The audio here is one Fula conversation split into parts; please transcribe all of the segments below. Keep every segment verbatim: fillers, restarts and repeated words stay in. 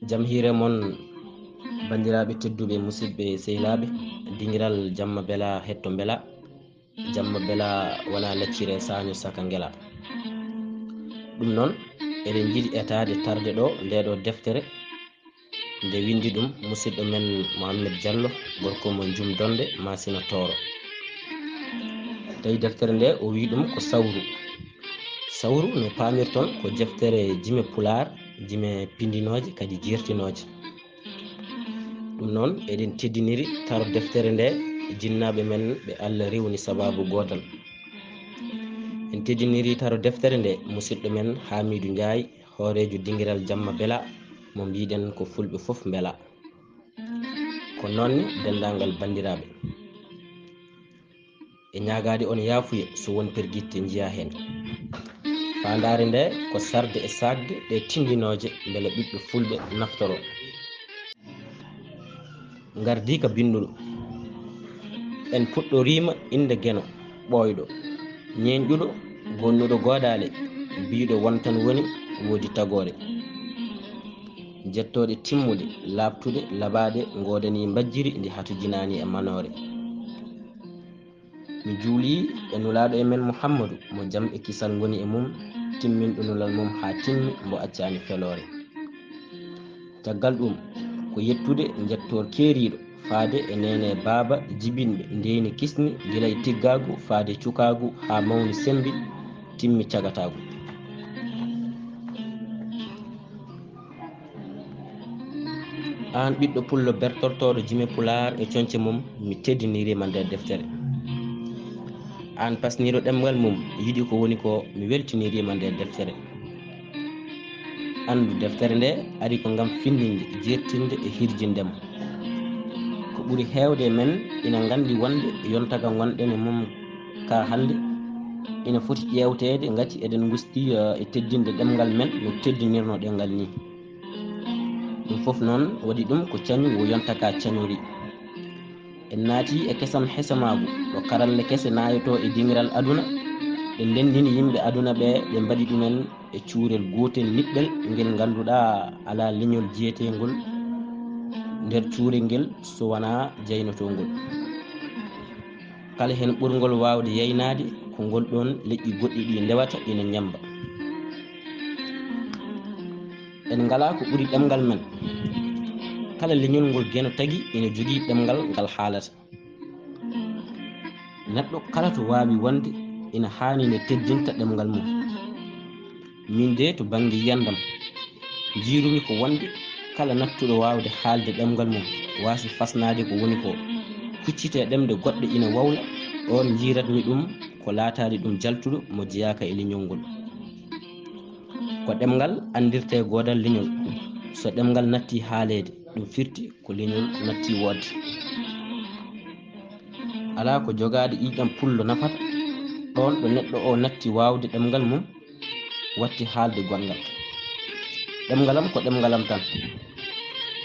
Jam hiire mon, banndiraaɓe tedduɓe, musidɓe, sehilaaɓe, dingiral jamma bela, hetto mbela, jamma bela wona laccire saño saka ngela. Ɗum noon, eɗen njiɗi etaade tarde ɗo nde ɗo deftere, nde winndi ɗum musidɗo men Mohammed Diallo, gorko mo Jum Donde, Masina Tooro. Tawi deftere nde o wi ɗum ko Sawru. Sawru, no paamirton, ko deftere jime Pulaar, jime pindinooje, kadi jeertinooje. Ɗum noon, eɗen teddiniri taro deftere nde jinnaaɓe men ɓe Allah rewni sabaabu gootal. En teddiniri taro deftere nde musidɗo men Haamiidu Njaay, hooreejo dingiral jamma bela, mo mbiɗen ko fulɓe fof mbela. Ko noon ne denndaangal banndiraaɓe. E ñaagaade on yaafuya so won pergitte njiyaa heen. Faandaare nde ko sarde e saakde ɗe tindinooje mbele ɓiɓɓe fulɓe naftoro. Ngardii ka binnduɗo. En puɗɗoriima innde Geno, ɓooyɗo, ñeeñɗuɗo, gonnuɗo goodaale, biyɗo won tan woni woodi tagoore. Jettooɗe timmuɗe, laaɓtuɗe, laɓaaɗe, ngoodanii mbajjiri ndi hatojinaani e manoore. Mi juulii e Nulaaɗo e men Muhammadu, mo jam e kisal ngoni e mum, timminɗo nulal mum haa timmi, mbo accaani feloore. Caggal ɗum, ko yettude njettoor keeriiɗo, faade e neene baaba jibinɓe, ndeyni kisni, gila e tiggaagu, faade cukaagu, haa mawni sembi, timmi cagataagu. Aan ɓiɗɗo pullo bertortooɗo jime Pulaar e coñce mum, mi teddiniriima nde deftere. Aan pasniiɗo ɗemngal mum, yiɗi ko woni ko, mi weltiniiriima nde deftere. Anndu, deftere nde ari ko ngam findinde, jeertinde e hirjinde mo. Ko ɓuri heewde e men ina nganndi wonde yontaga ngonɗen e mum ka hannde ina foti ƴeewteede, ngati eɗen ngusti, eh, e teddinde ɗemngal men no teddinirno ɗemngal nii. Ɗum fof noon waɗi ɗum ko cañu wo yonta ka cañori. En naati e kesam hesamaagu, ɗo karalle kese naayotoo e dingiral aduna. Ɓe ndenndini yimɓe aduna ɓe, ɓe mbaɗi ɗumen e cuurel gootel niɓɓel, ngel ngannduɗaa alaa leñol jeeteengol nder cuure ngel so wonaa jaynotoongol. Kala heen ɓurngol waawde yaynaade ko ngol ɗoon leƴƴi goɗɗi ɗi ndewata ina ñemmba. En ngalaa ko ɓuri ɗemngal men. Kala leñol ngol Geno tagi ina jogii ɗemngal ngal haalata. Neɗɗo kala to waawi wonde ina haani ne teddinta ɗemngal mum. Min de to bannge yiyannde am, njiirumi ko wonde kala nattuɗo waawde haalde ɗemngal mum, waasi fasnaade ko woni ko. Huccitee ɗemɗe goɗɗe ina wawla, ɗoon njiiratmi ɗum ko laataade ɗum jaltuɗo mo jeyaaka e leñol ngol. Ko ɗemngal anndirtee goodal leñol. So ɗemngal nattii haaleede, ɗum firti ko leñol nattii woodde. Alaa ko jogaade ƴiiƴam pullo nafata, ɗoon ɗo neɗɗo o natti waawde ɗemngal mum, watti haalde goɗngal. Ɗemngal am ko ɗemngal am tan.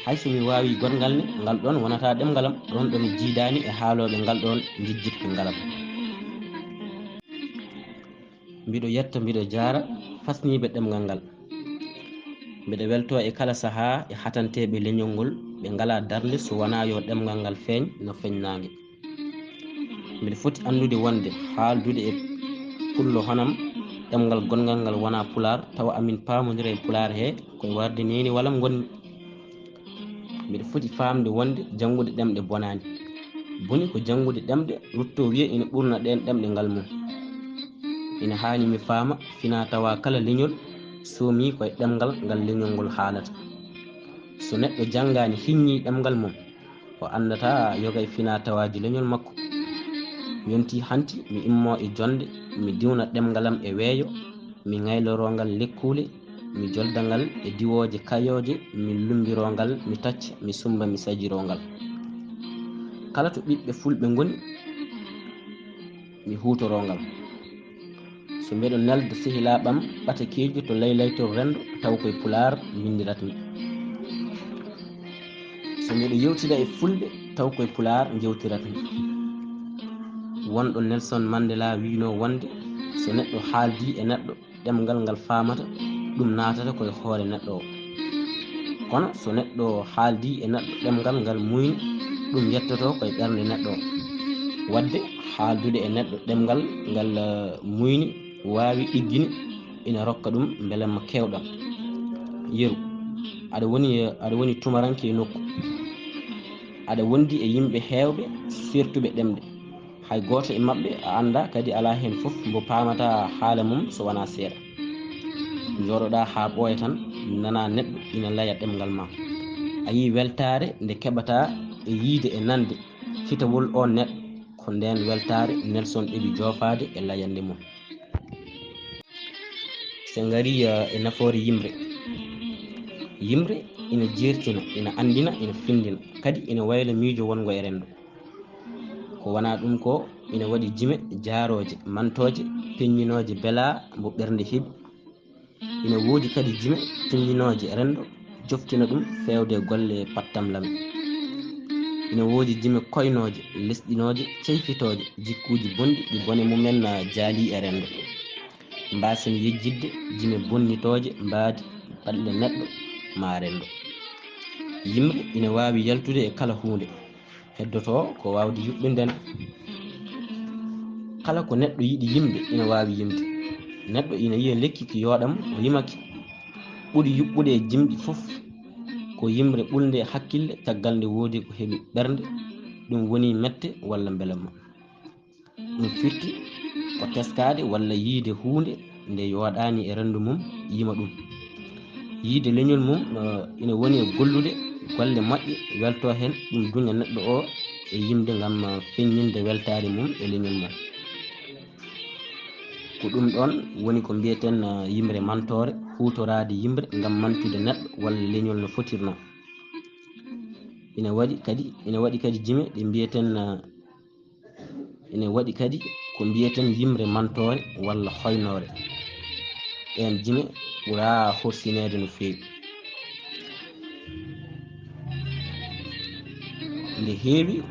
Hay so mi waawii goɗngal ne, ngal ɗoon wonata ɗemngal am, ɗoon ɗo mi jiidaani e haalooɓe ngal ɗoon njejjitɓe ngal am. Mbiɗo yetta, mbiɗo jaara fasniiɓe ɗemngal ngal. Mbiɗo weltoo e kala sahaa e hatanteeɓe leñol ngol, ɓe ngalaa darnde so wonaa yo ɗemngal ngal feeñ no feeñ naange. Mbiɗo foti anndude wonde haaldude e pullo honam, ɗemngal gonngal ngal wonaa Pulaar, tawa amin paamondira e Pulaar he, ko e warde neeniwal am ngonmi. Mbiɗo foti faamde wonde janngude ɗemɗe bonaani. Boni ko janngude ɗemɗe, ruttoo wiya ina ɓurna ɗeen ɗemɗe ngal mum. Ina haani mi faama, finaa tawaa kala leñol soomii ko e ɗemngal ngal leñol ngol haalata. So neɗɗo janngaani, hiññii ɗemngal mum, o anndataa yoga e finaa tawaaji leñol makko. Yontii hanti mi immoo e jonnde, mi diwna ɗemngal am e weeyo, mi ŋayloroo ngal lekkuule, mi jolda ngal e diwooje kayooje, mi lummbiroo ngal, mi tacca, mi summba, mi sajiroo ngal. Kala to ɓiɓɓe fulɓe ngoni, mi huutoroo ngal. So mbeɗo nelda sehilaaɓe am ɓatakeejo to laylaytol renndo, taw koye Pulaar mbinndiratmi. So mbeɗo yewtida e fulɓe, taw koye Pulaar njewtiratmi. Wonɗo Nelson Mandela wiynoo wonde, so neɗɗo haaldii e neɗɗo, ɗemngal ngal faamata, ɗum naatata koye hoore neɗɗo o. Kono so neɗɗo haaldi e neɗɗo ɗemngal ngal muyni, ɗum yettoto koye ɓernde neɗɗo. Wadde haaldude e neɗɗo ɗemngal ngal, eh, muyni waawi ɗiggini, ina rokka ɗum mbelamma keewɗam. Yeru, aɗa woni, aɗa woni tumaranke e nokku. Aɗa wondi e yimɓe heewɓe sertuɓe ɗemɗe. Hay gooto e maɓɓe a anndaa, kadi alaa heen fof mbo paamataa haala mum so wonaa seeɗa. Njooɗoɗaa haa ɓooya tan, nanaa neɗɗo ina laya ɗemngal ma. A yii weltaare nde keɓataa e yiyde e nande fitawol oon neɗɗo. Ko ndeen weltaare Nelson ɗeɓi joofaade e layande mum. So en ngarii, eh, e nafoore yimre. Yimre ina jeertina, ina anndina, ina findina, kadi ina wayla miijo wonngo e renndo. Ko wonaa ɗum ko, ina waɗi jime jaarooje, mantooje, peññinooje belaa mbo ɓernde heɓi. Ina woodi kadi jime peññinooje renndo, joftina ɗum feewde golle pattamlame. Ina woodi jime koynooje, lesɗinooje, ceyfitooje, jikkuuji bonɗi ɗi bone mumen na jaalii e renndo. Mbaasen yejjitde jime bonnitooje mbaadi baɗle neɗɗo maa renndo. Yimre ina waawi yaltude e kala huunde. Heddotoo ko waawde yuɓɓinde nde. Kala ko neɗɗo yiɗi yimde ina waawi yimde. Neɗɗo ina yiya lekki ki yooɗam, o yima ki. Ɓuri yuɓɓude e jimɗi fof ko yimre ɓulnde hakkille, caggal nde woodi ko heɓi ɓernde, ɗum woni mette walla mbelamma. Ɗum firti ko teskaade walla yiyde huunde nde yooɗaani e renndo mum, yima ɗum. Yiyde leñol mum, eh, ina woni e gollude golle moƴƴe, weltoo heen, ɗum duña neɗɗo o e yimde ngam, eh, feññinde weltaare mum e leñol mum. Ko ɗum ɗoon woni ko mbiyeten, eh, yimre mantoore, huutoraade yimre ngam mantude neɗɗo walla leñol no fotirnoo. Ina waɗi kadi, ina waɗi kadi jime ɗe mbiyeten, eh, Ina waɗi kadi ko mbiyeten yimre mantoore walla hoynoore. Ɗeen jime ɓuraa horsineede no feewi. Nde heewi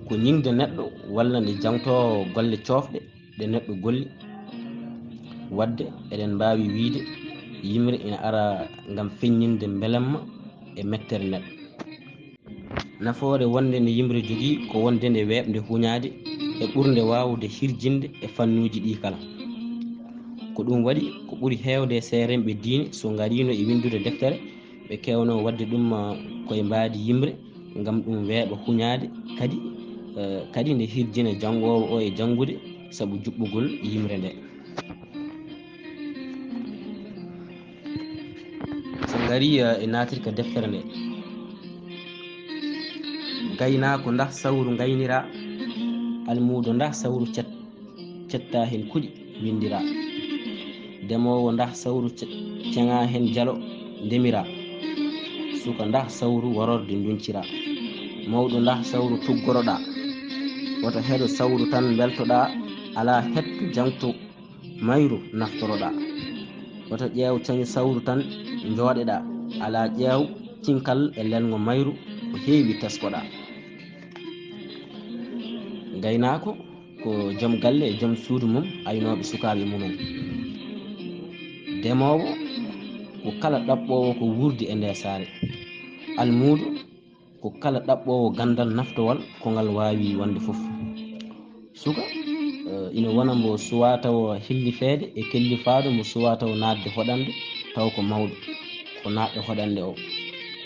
ko ñiŋde neɗɗo walla nde jaŋtoo golle coofɗe ɗe neɗɗo golli. Waɗde eɗen mbaawi wiyde yimre ina ara ngam feññinde mbelamma e mettere neɗɗo. Nafoore wonde nde yimre jogii ko wonde nde weeɓnde huñaade e ɓurnde waawde hirjinde e fannuuji ɗii kala. Ko ɗum waɗi ko ɓuri heewde e seerenɓe diine so ngariino e winndude deftere, ɓe keewnoo waɗde ɗum, ah, koye mbaadi yimre ngam ɗum weeɓa huñaade, kadi, eh, kadi nde hirjina janngoowo o e janngude sabu juɓɓugol yimre nde. So ngarii, eh, e naatirka deftere nde, gaynaako ndah sawru ngayniraa, almuudo ndah sawru cet-, cettaa heen kuɗi winndiraa, demoowo ndah sawru ce-, ceŋaa heen jalo ndemiraa, suka ndah sawru wororde nduñciraa, mawɗo ndah sawru tuggoroɗaa, woto heɗo sawru tan mbeltoɗaa, alaa hetto jaŋto mayru naftoroɗaa. Woto ƴeew cañu sawru tan njooɗeɗaa, alaa ƴeew cinkal e lelngo mayru ko heewi teskoɗaa. Gaynaako ko joom galle e joom suudu mum, aynooɓe sukaaɓe mumen. Demoowo ko kala ɗaɓɓoowo ko wuurdi e ndee saare. Almuudo ko kala ɗaɓɓoowo ganndal naftowal ko ngal waawi wonde fof. Suka, eh, ina wona mbo suwaa taw hillifeede e kellifaaɗo, mbo suwaa taw naatde hoɗande taw ko mawɗo, ko naatɗo hoɗande o.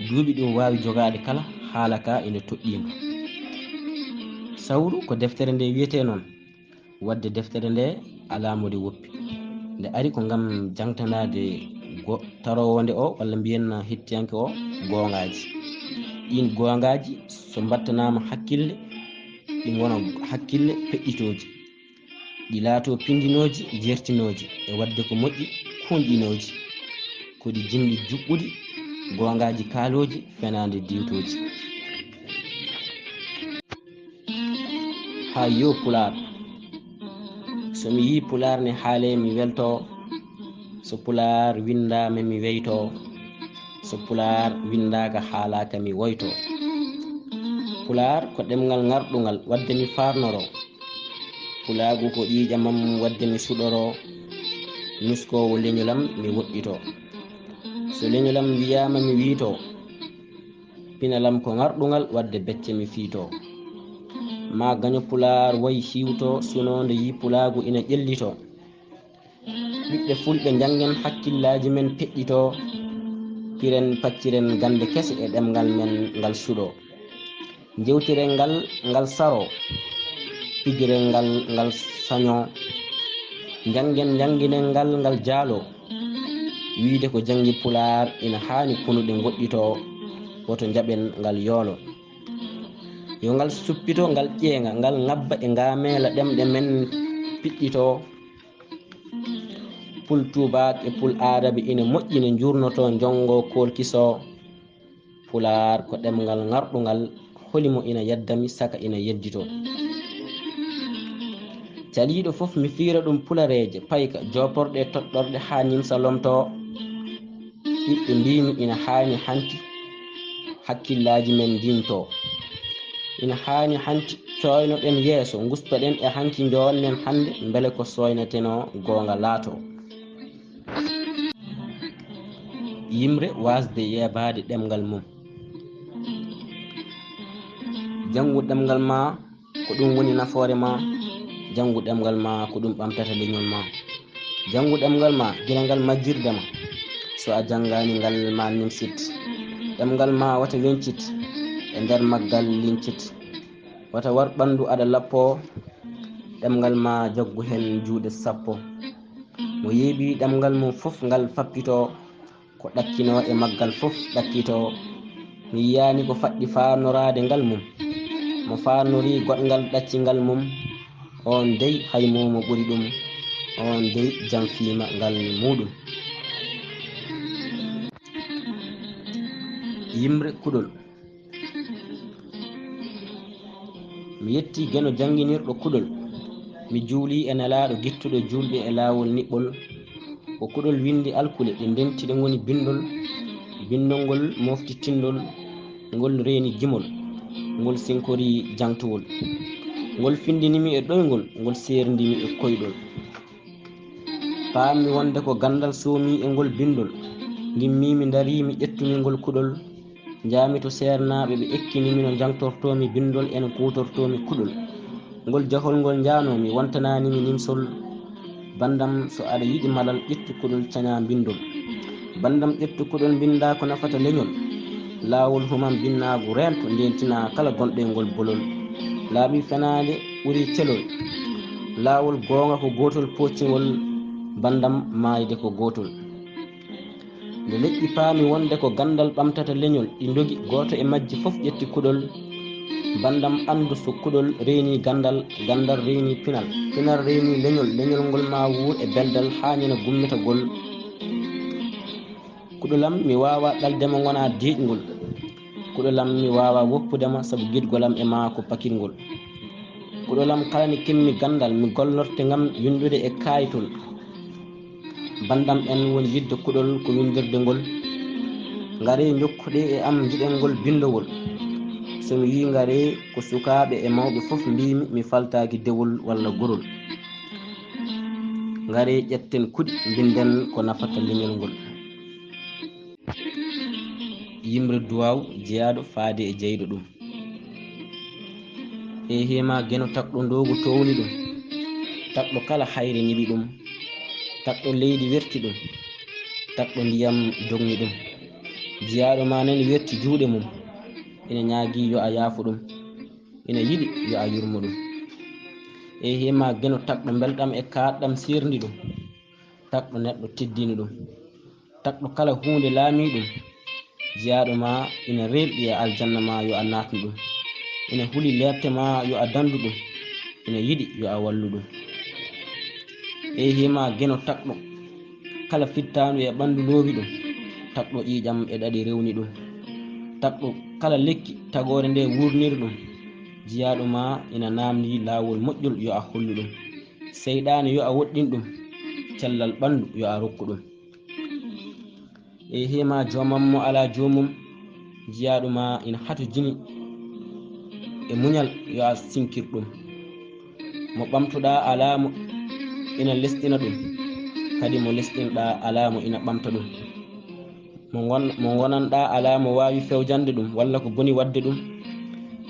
Duuɓi ɗum waawi jogaade kala, haala ka ina toɗɗiima. Sawru ko deftere nde wiyetee noon. Waɗde deftere nde alaa mo nde woppi. Nde ari ko ngam jaŋtanaade go-, taroowo nde o, walla mbiyen hettiyanke o, goongaaji. Ɗiin goongaaji, so mbattanaama hakkille, ɗi ngona hakkille peƴƴitooji. Ɗi laatoo pinndinooji, jeertinooji, e waɗde ko moƴƴi, kuunƴinooji. Ko ɗi jimɗi juɓɓuɗi, goongaaji kaalooji, fenaande diwtooji. Haa yo Pulaar. So mi yii Pulaar ne haalee mi weltoo, so Pulaar winndaama mi weytoo, so Pulaar winndaaka haalaaka mi woytoo. Pulaar ko ɗemngal ŋarɗungal waɗde mi faarnoroo. Pulaagu ko ƴiiƴam am waɗde mi suɗoroo, nuskoowo leñol am mi woɗɗitoo. So leñolam wiyaama mi wiito, pinalam ko ŋarɗungal waɗde becce mi fiito. Ma gaño pulaar wayi hiwto, sunoonde yi pulaagu ina ƴellito. Ɓiɓɓe fulɓe njanngen hakkillaaji men peƴƴito, piren pacciren gannde kese e ɗemngal men ngal suɗo. Njewtiren ngal ngal saro, pijiren ngal ngal saño. Njanngen njannginen ngal ngal jaalo, wiyde ko janngi pulaar ina haani konuɗe ngoɗɗito, woto njaɓen ngal yoolo. Yo ngal suppito ngal ƴeeŋa, ngal ŋabba e ngaameela ɗemɗe men piɗɗito. Pul tuubaak e pul aarabi ina moƴƴi no njuurnotoo njonngo koolkiso. Pulaar ko ɗemngal ŋarɗungal, holi mo ina yadda mi saka ina yeddito. Caliiɗo fof mi fiira ɗum pulareeje payka, jooporɗe e toɗɗorɗe haa ñimsa lomtoo. Ɓiɓɓe mbiimi ina haani hanti hakkillaaji men ndiimtoo. Ina haani hanti cooynoɗen yeeso, ngustoɗen e hanki njooɗnen hannde, mbele ko sooynetenoo goonga laatoo. Yimre waasde yeebaade ɗemngal mum. Janngu ɗemngal ma, ko ɗum woni nafoore ma. Janngu ɗemngal ma, ko ɗum ɓamtata leñol ma. Janngu ɗemngal ma gila ngal majjirde ma. So a janngaani ngal ma nimsit. Ɗemngal ma wata weñcit, e nder maggal liñcit. Wata war ɓanndu aɗa lappoo, ɗemngal ma jaggu heen juuɗe sappo. Mo yeeɓi ɗemngal mum fof ngal fappitoo, ko ɗakkinoo e maggal fof ɗakkitoo. Mi yiyaani ko faɗɗi faarnoraade ngal mum. Mo faarnorii goɗngal ɗaccingal mum, oon dey hay mo mo ɓuri ɗum, oon dey janfiima ngal muuɗum. Yimre kuɗol. Mi yetti Geno jannginirɗo kuɗol. Mi juulii e Nelaaɗo gittuɗo juulɓe e laawol niɓɓol. Ko kuɗol winndi alkule ɗe ndenti ɗe ngoni binndol. Binndol ngol mofti tinndol, ngol reeni gimol, ngol sinkori jaŋtowol. Ngol findini mi e ɗoyngol, ngol seerndi mi e koyɗol. Paammi wonde ko ganndal soomi e ngol binndol. Ngimmiimi, ndariimi, ƴettumi ngol kuɗol. Njaami to seernaaɓe, ɓe ekkini mi no njangtortoomi binndol e no kuutortoomi kuɗol. Ngol jahol ngol njaanoomi wontanaani mi nimsol. Banndam, so aɗa yiɗi malal, ƴettu kuɗol, cañaa binndol. Banndam, ƴettu kuɗol, mbinndaa ko nafata leñol. Laawol humam binnaagu reento, ndeentinaa kala gonɗo e ngol bolol. Laaɓi fenaande ɓuri celol. Laawol goonga ko gootol, pooccingol banndam maayde ko gootol. Nde leƴƴi paami wonde ko ganndal ɓamtata leñol, ɗi ndogi, gooto e majji fof ƴetti kuɗol. Banndam, anndu so kuɗol reeni ganndal, ganndal reeni pinal, pinal reeni leñol, leñol ngol maa wuur e beldal haa ñande gummitagol. Kuɗolam, mi waawaa ɗalde ma ngonaa deeƴngol. Kuɗolam, mi waawaa woppude ma sabu giɗgol am e maa ko pakirngol. Kuɗolam, kala nde keɓmi ganndal, mi gollorte ngam winndude e kaaytol. Banndam en woni yiɗde kuɗol ko winndirde ngol. Ngaree njokkoɗee e am njiɗen ngol binndowol. So mi wii ngaree, ko sukaaɓe e mawɓe fof mbiimi, mi faltaaki dewol walla gorol. Ngaree ƴetten kuɗi, mbinden ko nafata leñol ngol. Yimre duwaaw jeyaaɗo faade e jeyɗo ɗum. E hema Geno, takɗo ndoogu toowni ɗum, takɗo kala hayre ñiɓi ɗum, takɗo leydi werti ɗum, takɗo ndiyam dogni ɗum. Jiyaaɗo ma nani werti juuɗe mum, ina ñaagii yo a yaafo ɗum, ina yiɗi yo a yurmo ɗum. E hema Geno, takɗo mbelɗam e kaaɗɗam seerndi ɗum, takɗo neɗɗo teddini ɗum. Takɗo kala huunde laamii ɗum, jiyaaɗo ma ina reerɗi e aljanna ma yo a naatnu ɗum, ina huli leepte ma yo a danndu ɗum, ina yiɗi yo a wallu ɗum. E hema Geno, takɗo kala fittaandu e ɓanndu loowi ɗum, takɗo ƴiiƴam e ɗaɗi rewni ɗum. Takɗo kala lekki tagoore nde wuurniri ɗum, jiyaaɗo ma ina naamndii laawol moƴƴol yo a hollu ɗum. Seyɗaane yo a woɗɗin ɗum, cellal ɓanndu yo a rokku ɗum. E hema joomam mo alaa joomum, jiyaaɗo ma ina hatojini e muñal yo a sinkir ɗum. Mo ɓamtuɗaa alaa mo ina lesɗina ɗum, kadi mo lesɗinɗaa alaa mo ina ɓamta ɗum. mo ngon- mo ngonanɗaa alaa mo waawi fewjande ɗum walla ko boni waɗde ɗum.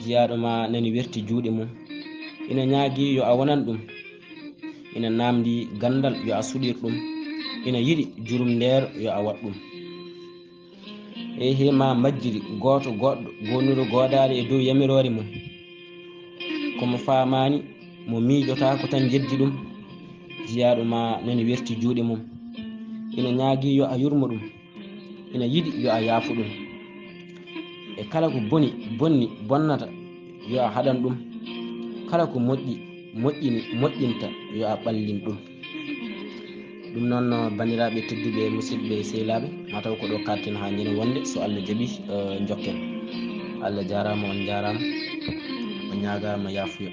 Jiyaaɗo ma nani werti juuɗe mum, ina ñaagii yo a wonan ɗum, ina naamndii ganndal yo a suɗir ɗum, ina yiɗi jurum ndeer yo a waɗ ɗum. Eehey ma majjiri gooto goɗɗo goonnuɗo goodaari e dow yamiroore mum, ko mo faamaani mo miijotaako tan jeddi ɗum. Jiyaaɗo ma nani werti juuɗe mum, ina ñaagii yo a yurmo ɗum, ina yiɗi yo a yaafo ɗum. E kala ko boni bonni bonnata yo a haɗan ɗum, kala ko moƴƴi moƴƴini moƴƴinta yo a ɓallin ɗum. Ɗum noon, no banndiraaɓe tedduɓe, musidɓe, sehilaaɓe, mataw ko ɗo karten haa ñande wonde, so Allah jaɓi, eh, njokken. Allah jaaraama, on njaaraama, on ñaagaama yaafuya.